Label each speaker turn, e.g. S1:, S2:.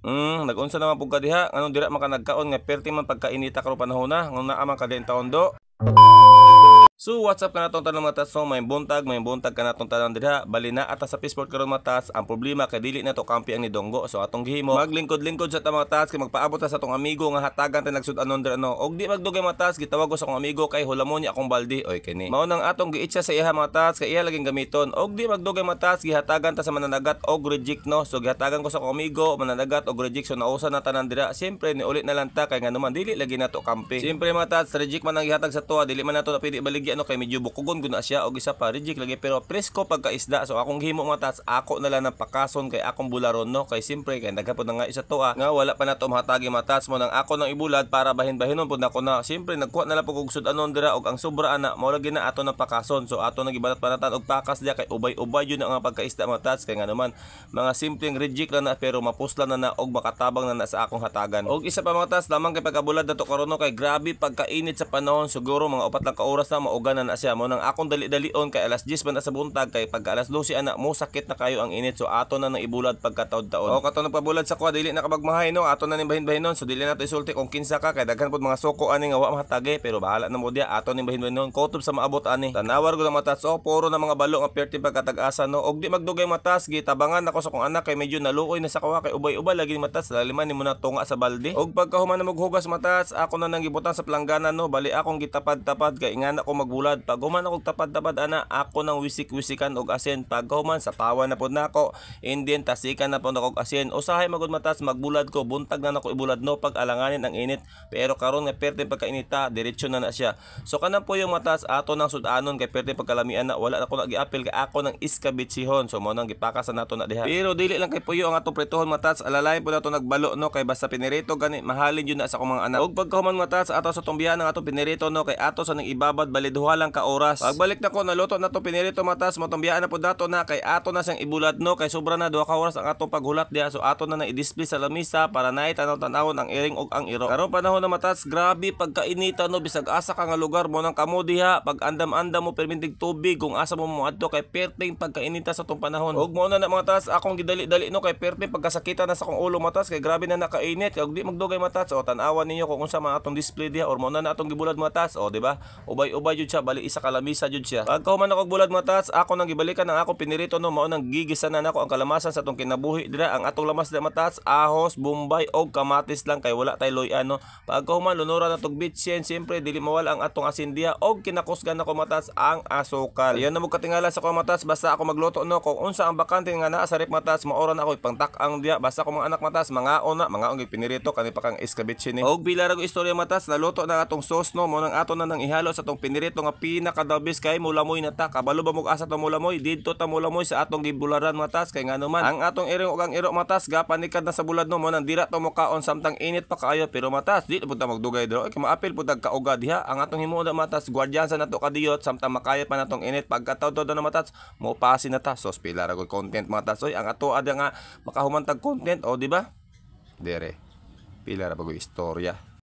S1: Nag-unsa naman pud ka diha, nganong dira man ka nagkaon nga perti man pagkainita karong panahona, nganong naa man ka diha taon do? So what's up kanatong tanang mga tats no, may buntag kanatong tanan diha. Bali na ata sa fishport karon, mga tats. Ang problema kay dili na to kampi ang nidonggo. So atong gihimo, maglingkod-lingkod sa ta, mga tats, kay magpaabot ta sa atong amigo nga hatagan ta nagsud-anon dira no. Og di magdugay, mga tats, gitawag ko sa akong amigo kay hulamon niya akong balde. Oy, kini. Mao nang atong giitsa sa iya, mga tats, kay iya laging gamiton. Og di magdugay, mga tats, gihatagan ta sa mananagat og reject no. So gihatagan ko sa akong amigo mananagat og reject, so nausa na tanan dira. Siyempre ni ulit na lang ta kay ngano man dili lagi nato kampi. Siyempre, mga tats, reject man ang gihatag sa tuwa, dili man nato na pwede ibaligya no, kay medyo bukugon gud na siya og isa pa, reject lagi pero presko pagkaisda. So akong gihimo, mga tats, ako na lang ng pakason kay akong bularon no, kay siyempre kay daghan pud na nga isa tuwa nga wala pa nato mahatagi, mga tats, mo nang ako nang ibulad para bahin-bahinon pud nako na. Siyempre nagkuha na lang pud og sud-anon dira og ang sobra ana mao lagi na ato ng pakason. So ato nang gibanat-banatan og pakas diya kay ubay-ubay yun ang pagkaisda, mga tats, kay nga naman mga simpleng reject lang na pero mapuslan na na og makatabang na na sa akong hatagan. Og isa pa, mga tats, lamang kay pagkabulad nato karon no, kay grabe pagkainit sa panahon, siguro mga 4 lang ka oras na mauga na na siya. Mo nang akong dali-dalion kay alas 10 man na sa buntag, kay pagka alas 12 ana mo sakit na kayo ang init, so ato na nang ibulad pagkataod-taon. O kato nagpabulad sa kuha, dili na ka magmahay no, ato na ning bahin-bahinon. So dili na to isulti kung kinsa ka kay daghan pud mga soko ani nga wa mahatagi, pero bahala na mo diya, ato ning bahin-bahinon kutob sa maabot ani. Tanawar gud ang mga tats, oh, puro na mga balo nga perti pagkatag-asa no. Og di magdugay, mga tats, gitabangan ako sa kong anak kay medyo naluoy na sa kawa kay ubay-ubay lagi mga tats, laliman nimo na tunga sa balde. Og pagkahuman na maghugas, mga tats, ako na nang gibutan sa planggana no, bali akong gitapad-tapad kay ingana ko magbulad. Pag human ako tapad-tapad ana, ako nang wisik-wisikan og asin. Pagkahuman sa tawa na pod nako, and then tasikan na pod nako og asin. Usahay magud, mga tats, magbulad ko, buntag na nako ibulad no pag alanganin ang init. Pero karon nga perte pagkainita, diretso na na siya. So kanang po yung matas, ato nang sud-anon kay perte pagkalamian na, wala na ko nagiapil kay ako nang iskabitsihon. So mo nang gipakasan nato na diha. Pero dili lang kay puyo ang atong prituhon, mga tats, alalayan po nato nagbalo no, kay basta pinirito gani mahalin yun na sa akong mga anak. Og pagkahuman, mga tats, ato sa tumbihan ang atong pinirito no, kay ato sa nang ibabad bali 2 lang ka oras. Pagbalik nako, naluto na to pinirito, mga tats, motumbihan na po dato na kay ato na siyang ibulad no, kay sobra na 2 ka oras ang atong paghulat diha, so ato na nang i-display sa lamisa para naay tanaw-tanawon ang iring og ang iro. Karon panahon na, mga tats, grabe pagkainita no, bisag asa ka nga lugar mo nang kamo diha, pag andam-andam mo permintig tubig kung asa mo moadto kay perting pagkainita sa tong panahon. Og mao na na, mga tats, akong gidali-dali no kay perting pagkasakita na sa akong ulo, mga tats, kay grabe na nakainit. Kay og di magdugay, mga tats, o tan-awan ninyo kung unsa man atong display diha or mao na na atong gibulad, mga tats, o di ba? Ubay-ubay jud siya, bali isa ka lamisa jud siya. Pagkahuman ako bulad, mga tats, ako nang gibalikan ang akong pinirito no, mao nang gigisa na nako ang kalamasan sa atong kinabuhi dira. Ang atong lamas dira, mga tats, ahos, bombay og kamatis lang kay wala tay loy-an no. Pagkahuman, lunuran na tog bitsin, siyempre dili mawala ang atong asin diha og kinakusgan nako, mga tats, ang asukal. Iyon na mo katingala sa ko, mga tats, basta ako magluto no, kung unsa ang bakante nga naa sa rep, mga tats, maora na ako ipangtak-ang diha. Basta ko mga anak, mga tats, mangaon na, mangaon gyud pinirito kani pa kang iskabitsin ni. Og pila ra ko istorya, mga tats, naluto na atong sauce no, mo nang ato na nang ihalo sa atong pinirito nga pinaka the best kay mulamoy na ta. Kabalo ba mo asa ta mulamoy? Didto ta mulamoy sa atong gibularan, mga tats, kay ngano man ang atong iring ug ang iro, mga tats, gapanikad na sa bulad no, mo nang dira to mo kaon samtang init pa kaayo. Pero mga tats, di pud ta magdugay dira kay maapil pud tag kauga diha. Ang atong himuon na, mga tats, guardian sa nato kadiyot samtang makaya pa natong init. Pagkataw na, mga tats, mo pasi na ta. Sos pila ra gud content, mga tats, oy, ang ato ada nga makahumantag content, o di ba? Dere pila ra pag istorya.